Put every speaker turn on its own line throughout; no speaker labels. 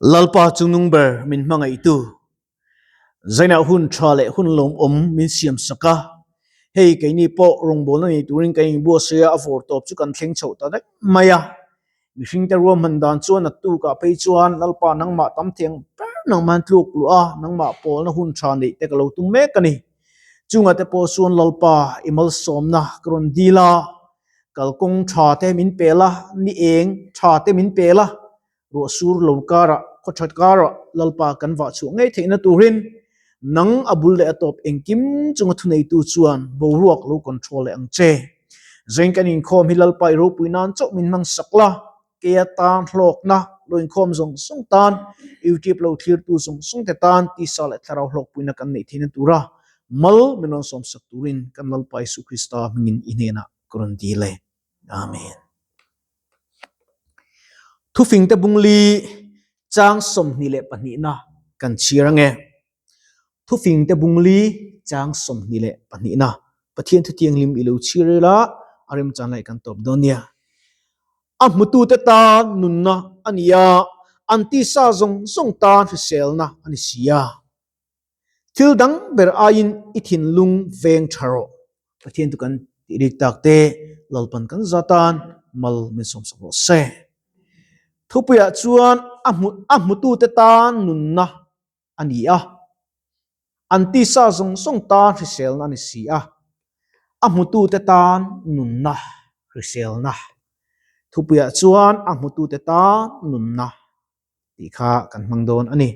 Lalpa chungnung ber min hmangaihtu, Zainah hun tha leh hun lawmawm min siam sak a, hei keini pawh rawngbawlna nei turin kan inbuatsaih a, a vawr tawp chu kan thleng chhoh ta reng mai a. Mihringte ruahman dan chuan a tukah phei chuan Lalpa nangmah tam thiang ber nangmah an tluk luh a, nangmah pawlna hun tha neih te ka lo tum mek a ni. Chungah te pawh chuan Lalpa i malsawmna ka rawn dil a, kalkawng tha te min pel a, ni eng tha te min pel a, Ruah sur lo karah, khaw that karah Lalpa kan vah chhuah ngei theihna turin nang a bul leh a tawp engkim chunga thuneitu chuan boruak lo control leh ang che. Zain kan inkhawm hi Lalpa i ropui nan chauh min hmang sak la, keia tan hlawkna lo inkhawm zawng zawng tan, YouTube lo thlirtu zawng zawng te tan tisa leh thlarau hlawkpuina kan neih theihna tura mal min rawn sawm sak turin kan Lalpa Isu Krista hmingin i hnenah ka rawn dil e. Amen. Thufingte bungli chang 22na kan chhiar ange. Thufingte bungli chang 22na Pathian thutianghlim i lo chhiar ila a remchan lai kan tawp dawn nia. A hmutute tan nunna a ni a, an tisa zawng zawng tan hriselna a ni si a. Thil dang ber aiin i thinlung veng tha rawh. Pathian chu kan tih rik tak te Lalpan kan za tan mal min sawmsak rawh se. Thupuiah chuan a hmu a hmutute tan nunna a ni a, an tisa zawng zawng tan hriselna a ni si a, a hmutute tan nunna hriselna. Thupuiah chuan a hmutute tan nunna tih kha kan hmang dawn a ni.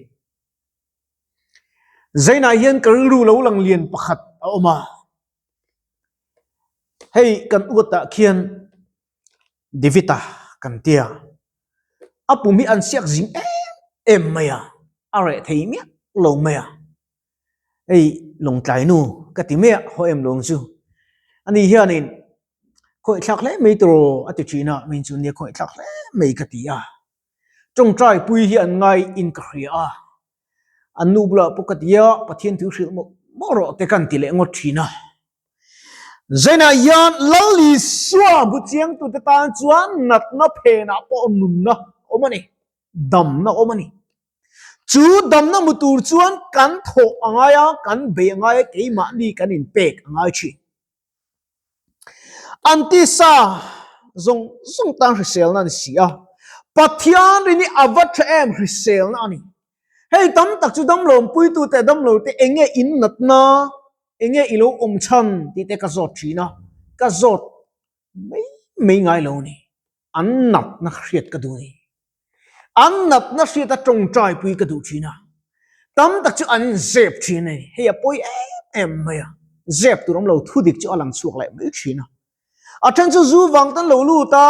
Zainah hian ka rilru lo lang lian pakhat a awm a, hei kan uatah khian David-a kan tia, a pum hi an siak zing em em mai a, a reh thei miah lo mai a, hei lawngtlai nu ka ti mai a, haw em lawng chu, ani hianin khawih thlak hle mai tawh a ti thin a, min chu nia khawih thlak hle mai ka ti a. Tawngtai pui hi an ngai in ka hria a, an nu bulah pawh ka ti a, Pathian thu hrilh mawlh mawlh rawh te kan ti leh ngawt thin a. Zainah hian Lal Isua bu chiangtute tan chuan natna phenah pawh nunna awm a ni, damna awm a ni. Chu damna hmu tur chuan kan thawh a ngai a, kan bei a ngai a, keimahni kan inpek a ngai thin. An tisa zawng zawng tan hriselna a ni si a, Pathian rin hi a va tha em hriselna a ni. Hei tam tak chu damlawmpuitute damlote eng nge in natna, eng nge i lo awm chhan tih te ka zawt thin a, ka zawt mai mai ngai lo a ni. An natna hriat ka duh a ni. An natna hriata tawngtai pui ka duh thin a, tam tak chu an zep thin a ni. Hei a pawi em em mai a, zep tur awm lo thu dik chu a lang chhuak leh mai thin a. A then chu zu vang te an lo lut a,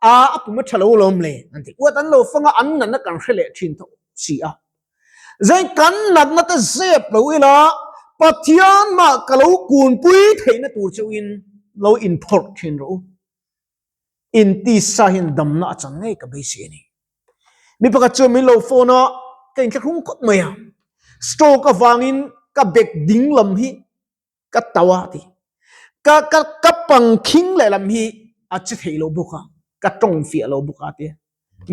a a pum a tha lo lawm le an ti. Uat an lo fang a, an natna kan hre leh thin tho si a. Zai kan natna te zep lo ila, Pathian mah ka lo kunpui theihna tur chauhin lo inphawrh thin rawh u. Intisa hian damna a chan ngei ka beisei a ni. Mi pakhat chuan min lo phone a, ka inthlahrung khawp mai a. Stroke avangin ka bek ding lam hi ka tau a ti. Ka ka ka pangkhing leh lam hi a che thei lo bawk a, ka tawng fiah lo bawk a ti.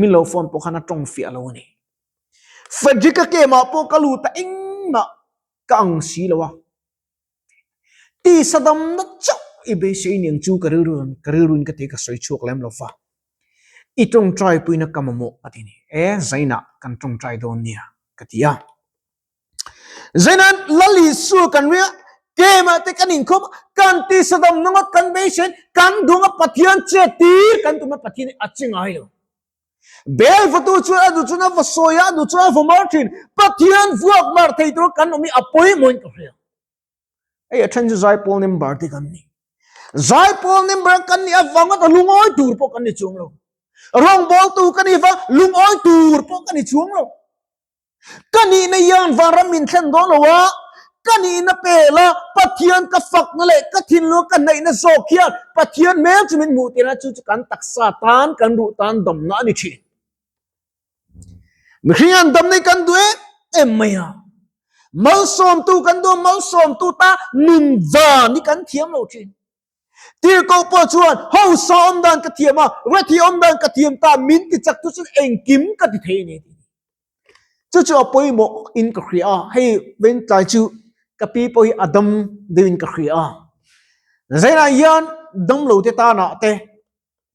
Min lo phone pawh khan a tawng fiah lo a ni. Frederick-a kemah pawh ka lut a engmah ka ang si lo a. Tisa damna chauh i beisei aniang chu ka rilru ka rilruin ka ti ka sawi chhuak lem lo va. I tawngtai puina ka mamawh a ti ni. E, Zainah kan tawngtai dawn nia ka ti a. Zaina'n Lal Isua kan ring a, keimah te kan inkhawm a, kan tisa damna ngawt kan beiseiin kan duang a Pathian che tir kan tum a Pathian hi a che ngai lo. Bel vatu chuan a duh chuan a va sawi a, a duh chuan a va mar thin. Pathian vuak mar thei tura kan awm hi a pawimawhin ka hria. Hei a then chu Zaipawl member te kan ni. Zaipawl member kan nih avanga ta lungawi tur pawh kan ni chuang lo. Rawngbawltu kan nih va lungawi tur pawh kan ni chuang lo. Ka nihna hian vanram min thlen dawn lo a, ka nihna pela Pathian ka fakna leh ka thinlung ka hnaihna zawk hian Pathian hmel chu min hmuh tir a, chu chu kan taksa tan, kan ruh tan damna a ni thin. Mihring an damna hi kan duh em em mai a, malsawmtu kan duh a, malsawmtu ta nun van hi kan thiam lo thin. Tirhkoh pawh chuan hausa awm dan ka thiam a, rethi awm dan ka thiam ta, min ti chak tu chuan engkim ka ti thei a ni a ti. Chu chu a pawimawh in ka hria a, hei ventlai chu ka pi pawh hi a dam deuhin ka hria a. Zainah hian damlo te tanah te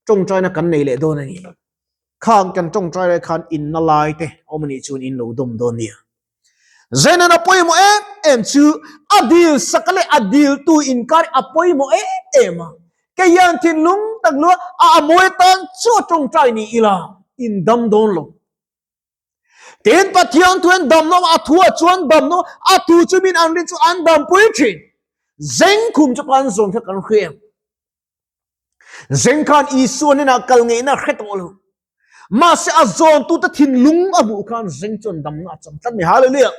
tawngtaina kan nei leh dawn a ni. Khang kan tawngtai lai khan inna lai te awm a nih chuan in lo dawm dawn nia. Zainan a pawimawh em em chu a dil sak leh a diltu inkar a pawimawh em em a. Kei hian thinlung tak lua a amawi tan chu a tawngtai ni ila in dam dawn lo. Tin, Pathian thu an dam lo, a thu ah chuan dam lo, a thu chu min an rin chu an dampui thin. Zengkhum chu kan zawn kha kan hria em? Zeng khan Isua hnenah kal ngeihna a hre tawh lo. Mahse a zawntute thinlung a hmuh khan zeng chuan damna a chang tlat mai. Hallelujah!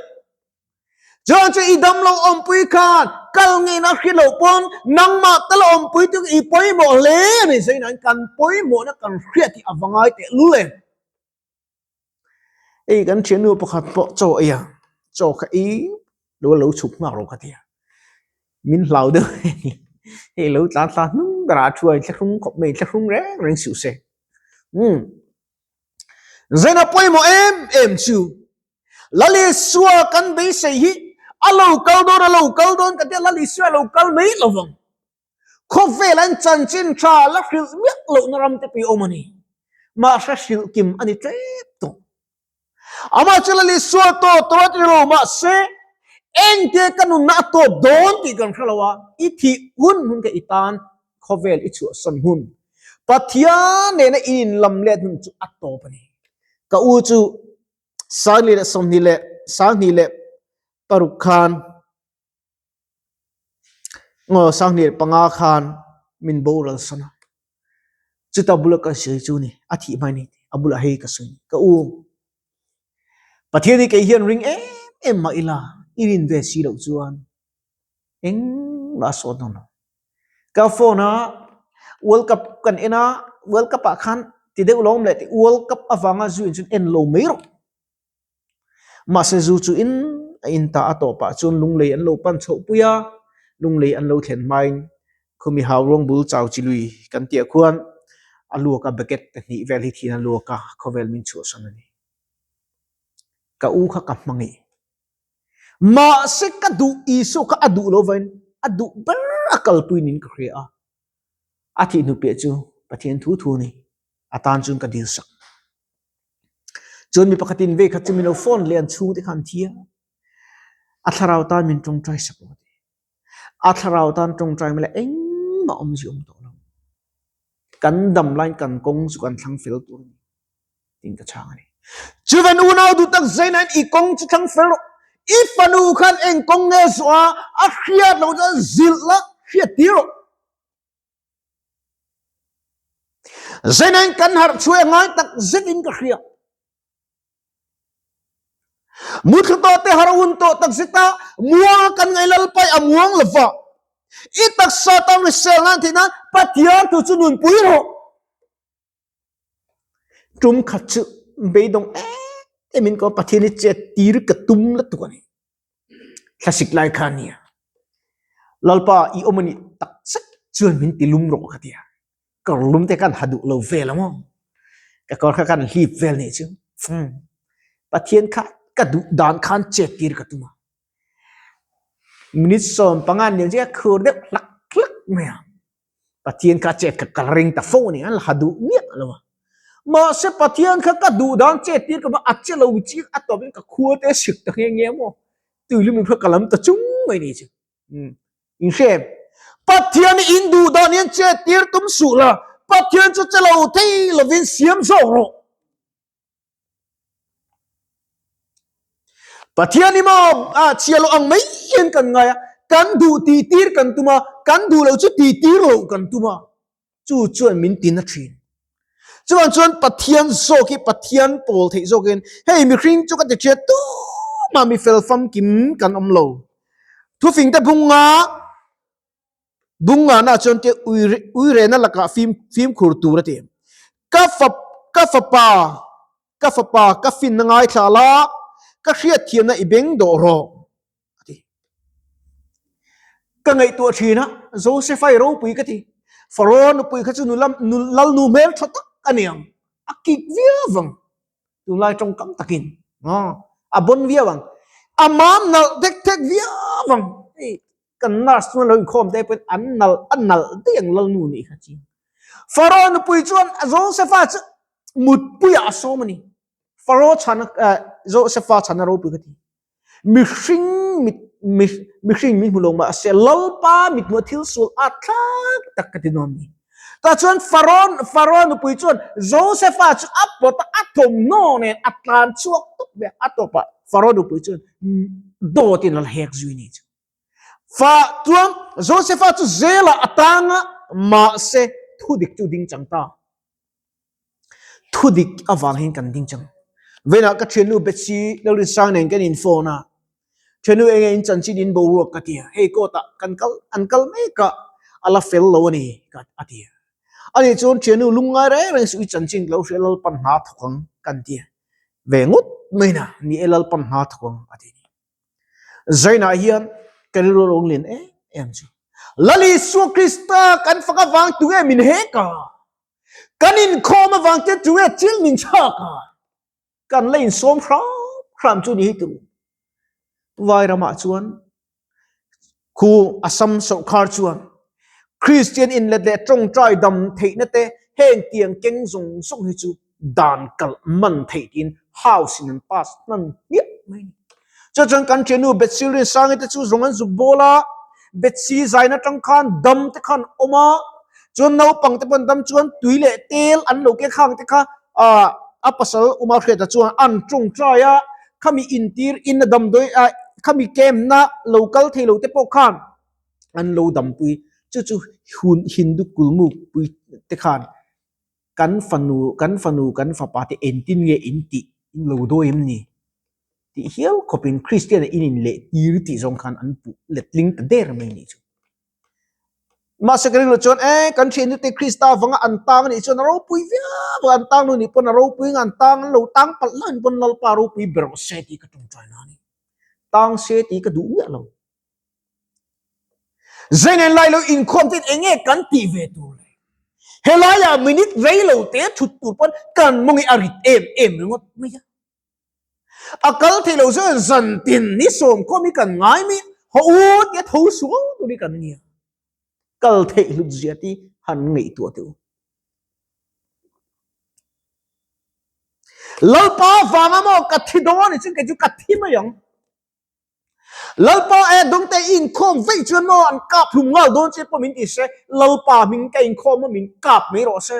Chuan chu i dam lo awmpui khan kal ngeihna a hriat loh pawn nangmah tal awmpui chu i pawimawh hle a ni. Zainain kan pawimawhna kan hriat hi a va ngai tehlul em? Hei kan thiannu pakhat pawh chaw ei a, chaw kha ei lo a lo chhuk nghak lo kha tia, min hlau deuh hei lo tlan thla hnung berah a thu a inthlahrung khawp mai inthlahrung reng reng suh se. Umm Zaina pawimawh em em chu Lal Isua kan beisei hi a lo kal dawn a lo kal dawn ka tia Lal Isua a lo kal mai lo vang. Khawvel an chanchin tha la hrilh miah lohna ram te pawh i awm a ni. Mahse hrilh kim a ni tlep tawh. Amah chu Lal Isua tawh tawh a ti lo mahse engtia ka nunna a tawp dawn tih kan hre lo a, i thih hun hun kha i tan khawvel i chhuahsan hun, Pathian nena i inlam let hun chu a tawp a ni. Ka u chu 20 leh 20 leh 26 khan Ngaw 25 khan min boral san a, chuta bula ka sawi chu ni, a thih hmai ni, a bulah hei ka sawi ni, ka u Pathian hi kei hian ring em em mah ila i rin ve si loh chuan engmah a sawt dawn lo. Ka phone a World Cup kan en a, World Cup ah khan ti deuh lawm leh ti World Cup avanga zu in chuan en lo mai rawh. Mahse zu chu in a in ta a tawpah chuan lunglei an lo pan chhoh pui a, lunglei an lo thlen hmain khumi hau ruang bul chau chi lui kan tih ah khuan a luak a bucket pahnih vel hi thian a luak a, khawvel min chhuahsan a ni. Ka u kha ka hmangaih. Mahse ka duh Isua kha a duh lo vain a duh ber a kalpui niin ka hria a, a thih hnu piah chu Pathian thu thu a ni, a tan chuan ka dilsak. Chuan mi pakhatin vei khat chu min lo phone leh an chhungte kha an thi a, a thlarau tan min tawngtai sak lo a ti. A thlarau tan tawngtai mai la engmah awmzia awm tawh lo. Kan dam laiin kan kawng chu kan thlang fel tur a ni tiin ka chhang a ni. Chuvan unau duh tak zainain i kawng chu thlang fel rawh. I fanu khan eng kawng nge zawh a, a hriat loh chuan zilh la hriat tir rawh. Zeinain kan harh chhuah a ngai tak zetin ka hria. Muthlu tawh te har hun tawh tak zeta muang kan ngai lalpai a muang lova. I taksa tan hrisel nan theih nan Pathian thu chu nunpui rawh. Tum khat chu beidawng em emin ka Pathian hi chet tir ka tum lutuk a ni. Thlasik lai kha nia. Lalpa i awm a nih tak zet chuan min ti lum rawh ka ti a. Kawr lum te kan ha duh lo vel a maw. Ka kawr kha kan hlip vel nih chu. Pathian kha ka duh dan khan chet tir ka tum a. Minute 15 niang chu ka khur deuh hlak hlak mai a. Pathian kha chet kha ka ring ta fo a ni, an la ha duh miah lo a. Mahse Pathian kha ka duh dan chet tir ka va a che lo chiang a tawp in ka khua te a sik ta nghe nghe maw. Tuilum in kha ka lam ta chung mai ni chu. In hre em? Pathian hi in duh dan hian chet tir tum suh la, Pathian chu che lo thei lovin siam zawk rawh. Pathian hi maw a chhia loh ang mai hian kan ngai a, kan duh tih tir kan tum a, kan duh loh chu tih tir loh kan tum a, chu chuan min ti na thin. Chuvang chuan Pathian zawk hi Pathian pawl theih zawkin hei mihring chu ka ti thiat tumah mi fel famkim kan awm lo. Thufingte bunga Bungngahna chuan te uirena lakah fimkhur tur a ti. Ka ka fapa, ka fapa, ka finna ngaithla la, ka hriatthiamna i beng dawh rawh, a ti. Ka ngaihtuah thin a, Josefa i ropui ka ti. Faraoa nupui kha chu nula, lalnu hmel tha tak a ni ang, a kik viau vang. Tunlai tawngkam takin. A bon viau ang. A mam nalh thek thek viau ang. Hei kan nurse chuan lo inkhawm te pawhin an nalh a nalh daih ang lalnu nih kha chiang. Pharaoh nupui chuan Josefa chu mutpuiah a sawm a ni. Pharaoh chhana Josefa chhana ropui ka ti. Mihring mit mihring min hmu lo mahse Lalpa mit hmuh thil sual at thlak tak ka ti nuam ni. Tah chuan Pharaoh Pharaoh nupui chuan Josefa chu a pawt a, a thawmhnaw nen a tlan chhuak tawp mai a, a tawpah Pharaoh nupui chuan dawtin a la hek zui ni chu. Fa chuan Josefa chu zelah a tang a, mahse thudik chu ding chang ta. Thudik avang hian kan ding chang. Vawiinah ka thiannu Betsy Lalrinsang nen kan in phone a, thiannu enge in chanchin in boruak ka ti a, hei court ah kan kal an kal mek a, a la fel lo a ni ka a ti a. Ani chuan thiannu lungngai reng reng suh i chanchin ka lo hria Lalpan hna thawk ang kan ti a, ve ngawt mai na ni e Lalpan hna thawk ang a ti a ni. Zainah hian ka rilru a lo lian em em chu. Lal Isua Krista kan fak avang tunge min hek a? Kan inkhawm avang te tunge chil min chhak a? Kan la insawm hram hram chu ni hi tur. Vai ramah chuan khu Assam sorkar chuan Kristian inlet leh tawngtai dam theihna te heng tiang keng zawng zawng hi chu dan kalh man theih tiin house in an pass hman hmiah mai a ni. Chu chuan kan thiannu Betsy Rinsangi te chu zawng an zuk bawl a, Betsy zaina atang khan dam te khan awm a, chuan naupang te pawn dam chuan tui leh tel an lo ke khang te kha ah a pasal Uma Hriata chuan an tawngtai a, khami intir in a damdawi ah khami camp na lo kal thei lo te pawh khan an lo dampui chu chu hun Hindu kulmuk pui te khan kan fanu kan fanu kan fapa te engtin nge in tih in lo dawi em ni tih hial khawpin Kristian ah in in leh tir tih zawng khan an puh letling ta der mai nih chu. Mahse ka ringlo chuan e kan thiannu te Krista vanga an tang anih chuan a ropui viau a, an tang nu nih pawn a ropui ang an tang an lo tang palh hlauh in pawn Lalpa ropui ber rawh se tih ka tawngtai na a ni. Tang se tih ka duh miah lo. Zainen lai lo inkhawm ten enge kan tih ve tur le? Helaiah minute rei lo te thut tur pawn kan mawng hi a rit em em ringawt mai a. A kal thei lo chuan zantin ni sawmkhawm hi kan ngai mai a, haw u tia tho sual tur hi kan nia. Kal theih hlut zia te han ngaihtuah teh u. Lalpa vanga maw ka thi dawn ni chuan kei chu ka thi mai ang. Lalpa e dawngte i inkhawm veih chuan maw an kap hlum nghal dawn che pawh min ti se, Lalpa hming ka inkhawm maw min kap mai rawh se.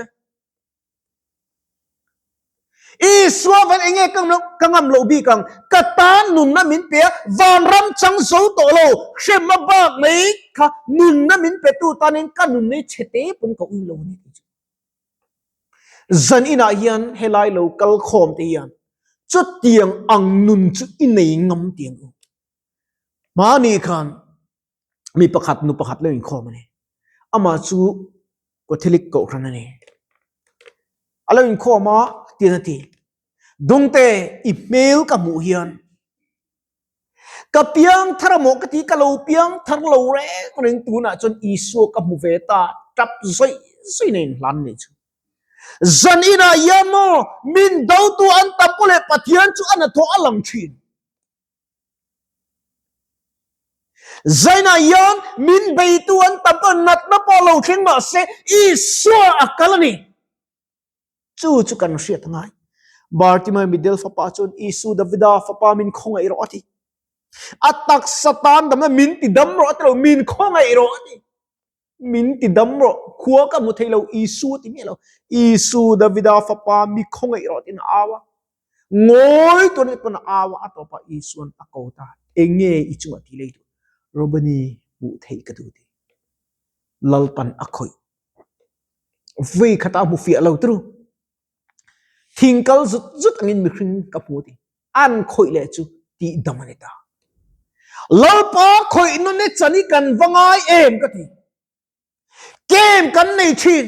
Isua van enge ka ngam ka ngam loh bik ang, ka tan nunna min pe a, vanram chang zo tawh lo, hremna bak mai kha nunna min pe tu tanin ka nunna hi chhe te pawn ka ui lo a ni tih chu. Zan inah hian helai lo kal khawm te hian chutiang ang nun chu i nei ngam tiang u. Hmani khan mi pakhat nu pakhat lo inkhawm a ni. Amah chu Catholic kohhran a ni. A lo inkhawm a tian a ti, Dungte i hmel ka hmuh hian Ka piang thar a maw ka ti, ka lo piang thar lo reng reng tunah chuan Isua ka hmu ve ta tap zawih zawih na inhlan nih chu. Zan inah hian maw min dotu an tam pawh leh Pathian chu a hnathawh a lang thin. Zainah hian min beitu an tam pawh natna pawh lo thleng mahse Isua a kal a ni. Chu chu kan hriat a ngai. Bartimai Midel fapa chuan Isu Davida fapa min khawngaih rawh a ti. A taksa tan damna min ti dam rawh a ti lo, min khawngaih rawh a ti. Min ti dam rawh, khua ka hmu thei lo, Isu a ti miah lo. Isu Davida fapa mi khawngaih rawh tiin a au a. Ngawi tur ni pawn a au a, a tawpah Isuan a ko ta, enge i chungah ti lei duh? Robani hmuh theih ka duh ti. Lalpan a khawih. Vui khat a hmu fiah lo tru. Thing kal zut zut angin mihring ka hmu ti. An khawih leh chu tih dam a ni ta. Lalpa khawih nun e chan hi kan va ngai em ka ti. Kem kan nei thin.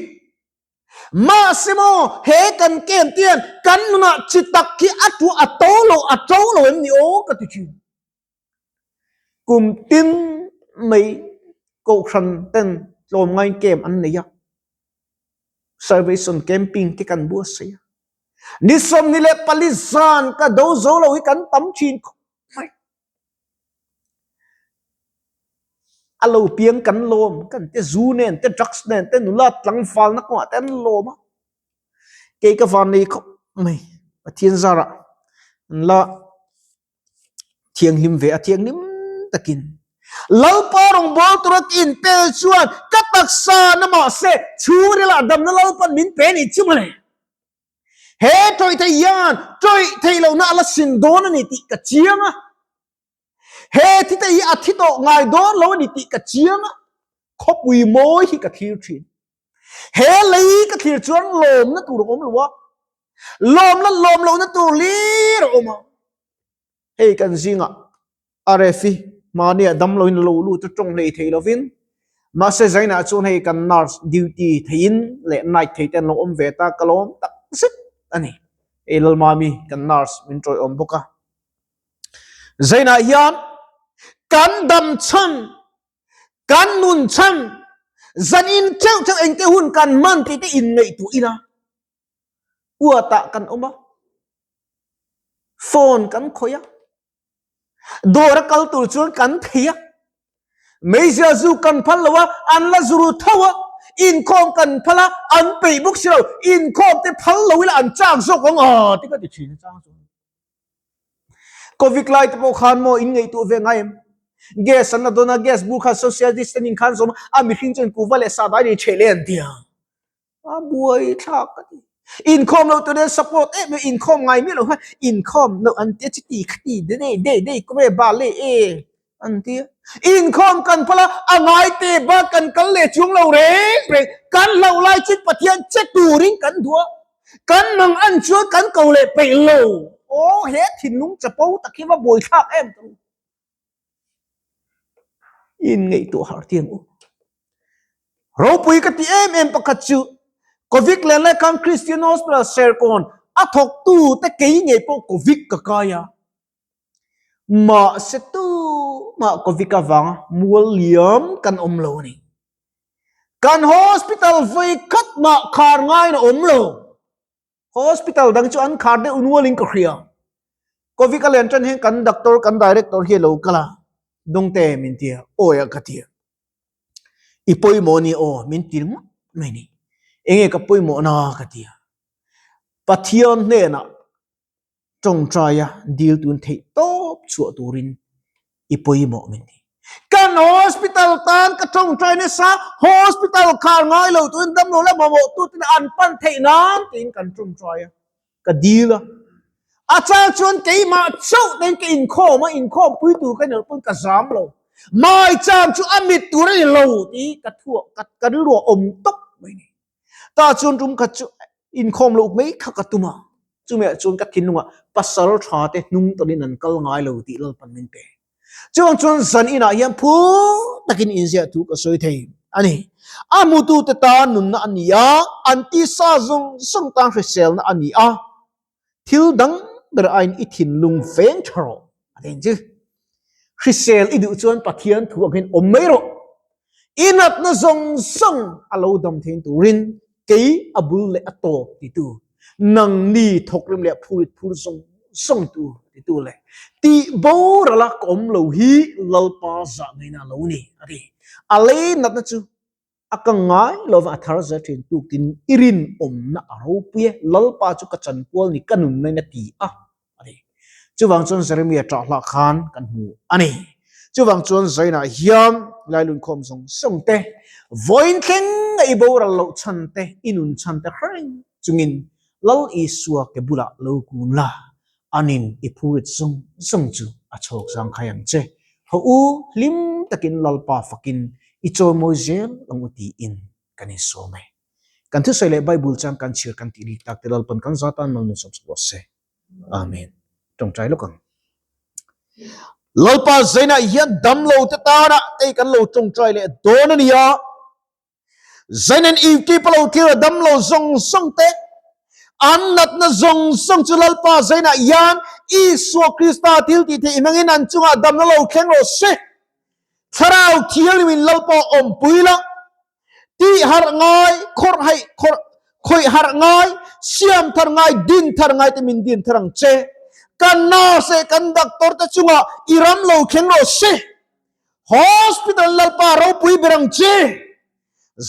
Mahse maw he kan kem tian kan nunah chi tak hi a tu a to lo a to lo em ni aw ka ti thin. Kum tin mai kohhran ten tlawmngai camp an nei a, salvation camping te kan buatsaih a. Ni 24 zan ka do zo lo hi kan tam thin khawp mai. A lo piang kan lawm, kan te zu nen te drugs nen te nula tlangvalna kawngah te an lawm a. Kei ka van nei khawp mai. Pathian zarah an la thianghlim ve a, thianghlim takin. Lalpa rawngbâwl tura ka inpe chuan ka taksa na mahse chhungrilah damna Lalpan min pe ni chu mawle. He tawih thei hian tawih theih lohna a la sin dawn a ni tih ka chiang a. He thi te hi a thi tawh ngai dawn lo a ni tih ka chiang a. Khawpui mawi hi ka thlir thin. He lei ka thlir chuan lawmna tur a awm lo a, lawmna lawm lohna tur hlir a awm a. Hei kan zingah RF-i mahnia damloin a lo lut a tawng hlei thei lovin mahse zainah chuan hei kan nurse duty theiin leh night thei te an lo awm ve ta ka lawm tak zet a ni. Hei Lalmami kan nurse min tawiawm bawk a. Zainah hian kan dam chhan Kan nun chhan zan in theuh theuh engte hun kan man tih te inngaihtuah ila uatah kan awm a, phone kan khawih a, dawr a kal tur chuan kan thei a, meizial zu kan phal lo a, an la zu ru tho a, inkhawm kan phal a, an peih bawk si lo, inkhawm te phal lo ila an chak zawk ang a ti ka ti thin a chang chuan. Covid lai te pawh khan maw in ngaihtuah ve ngai em? Gas an la dawn a, gas bur khan social distancing khan zawm a, a mihring chuan kuhva leh sah dai nei ṭheh leh an ti a. A buai thlak ka ti. Inkhawm loh tur hian support em em, inkhawm ngai miah lo khan inkhawm loh an tia chiti khati dei dei dei kawme ba le e an ti a. Inkhawm kan phal a, a ngai te bak kan kal leh chuang lo reng reng. Kan hlauh lai chuan Pathian che turin kan duh a, kan mang an chuan kan ko leh peih lo. Aw he thinlung chapo tak hi va buaithlak em ka ru. Inngaihtuah harh ti ang u. Ropui ka ti em em pakhat chu Covid len lai khan Christian Hospital Serkawn a thawktu te kei ngei pawh Covid ka kai a. Mahse tumah Covid avanga mual liam kan awm lo a ni. Kan hospital vawi khat mah khar ngaiin a awm lo. Hospital dang chu an khar deuh nualin ka hria. Covid a len tan hian kan doctor, kan director hi a lo kal a, Dawngte min ti a, awi a ka ti a. I pawimawh ni aw min ti ringawt mai ni. Enge ka pawimawh na ka ti a. Pathian hnenah tawngtaia dil tun theih tawp chhuah turin i pawimawh min ti. Kan hospital tan ka tawngtai nasa, hospital khar ngai lo tuin damlo la mamawh tu ten an pan theih nan tiin kan tawngtai a, ka dil a. A chang chuan keimah chauh ten ka inkhawm a, inkhawm pui tur ka nih loh pawn ka zam lo. Maicham chu a mit tur a ni lo tih ka thuah ka rilru a awm tawp mai ni. Ta chuan tum khat chu inkhawm loh mai kha ka tum a, chumi ah chuan ka thinlungah pasal tha te hnung tawlhin an kal ngai lo tih Lalpan min pe. Chuvang chuan zan inah hian phur takin inziah thu ka sawi thei a ni. A hmutute tan nunna a ni a, an tisa zawng zawng tan hriselna a ni a. Thil dang ber aiin i thinlung veng tha rawh a ti ang chu. Hrisel i duh chuan Pathian thu angin awm mai rawh. I natna zawng zawng a lo dam thein turin kei a bul leh a tawp titu, nangni thawkrim leh phurit phur zawng zawng tu titu leh tih borala ka awm lo hi Lalpa zah ngaihna a lo ni a ti. A lei natna chu A ka ngai lova a thar zel thin tuk tin i rinawmna a ropui e, Lalpa chu ka chankual ni ka nunna in a ti a, a ti. Chuvang chuan Jeremia ṭah hlah khan kan hmu a ni. Chuvang chuan Zainah hian Lailunkhawm zawng zawng te, vawiin thleng a i boral loh chhan te, i nun chhan te hreng chungin Lal Isua ke bulah lo kun la, Anin i phurit zawng zawng chu a chhawk zangkhai ang che. Haw u, hlim takin Lalpa fakin i chawimawi zel ang u tiin kan insawm e. Kan thusawi leh Bible chang kan chhiar kan tih rik tak te Lalpan kan za tan mal min sawm sak rawh se. Amen. Tawngtai lawk ang. Lalpa zainah hian damlo te tana tei kan lo tawngtai leh dawn a nia. Zainen Ivki palo thil a damlo zawng zawng te, an natna zawng zawng chu Lalpa Zainah hian Isua Krista thil tih theih hmangin an chungah damna lo thleng rawh se. Thlarau Thianghlimin Lalpa awmpui la, tih harh ngai, khawrh haih, khawrh, khawih harh ngai, Siam thar ngai, din thar ngai te min din thar ang che. Kan nurse leh kan doctor te chungah i ram lo thleng rawh se. Hospital Lalpa ropui ber ang che.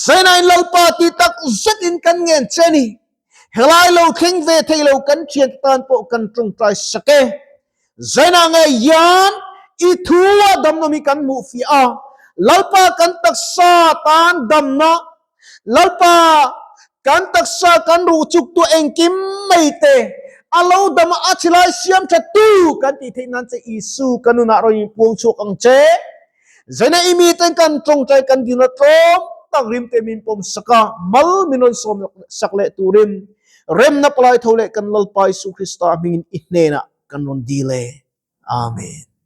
Zainain Lalpa ti tak zet in kan ngen che ni. Helai lo thleng ve thei lo kan thian te tan pawh kan tawngtai sak e. Zaina nge hian i thu a damna mi kan hmuh fiah a, Lalpa kan taksa tan damna, Lalpa kan taksa kan ruh chuk tu engkim mai te a lo dam a, a chilai siam tha tu kan tih theih nan che Isu ka nunah rawn in puang chhuak ang che. Zaina i miten kan tawngtai kan dilna tlawm tak rimte min pawm sak a, mal min rawn sawm sak leh turin remna palai tho leh kan Lalpa Isu Krista hmingin i hnenah kan rawn dil e. Amen.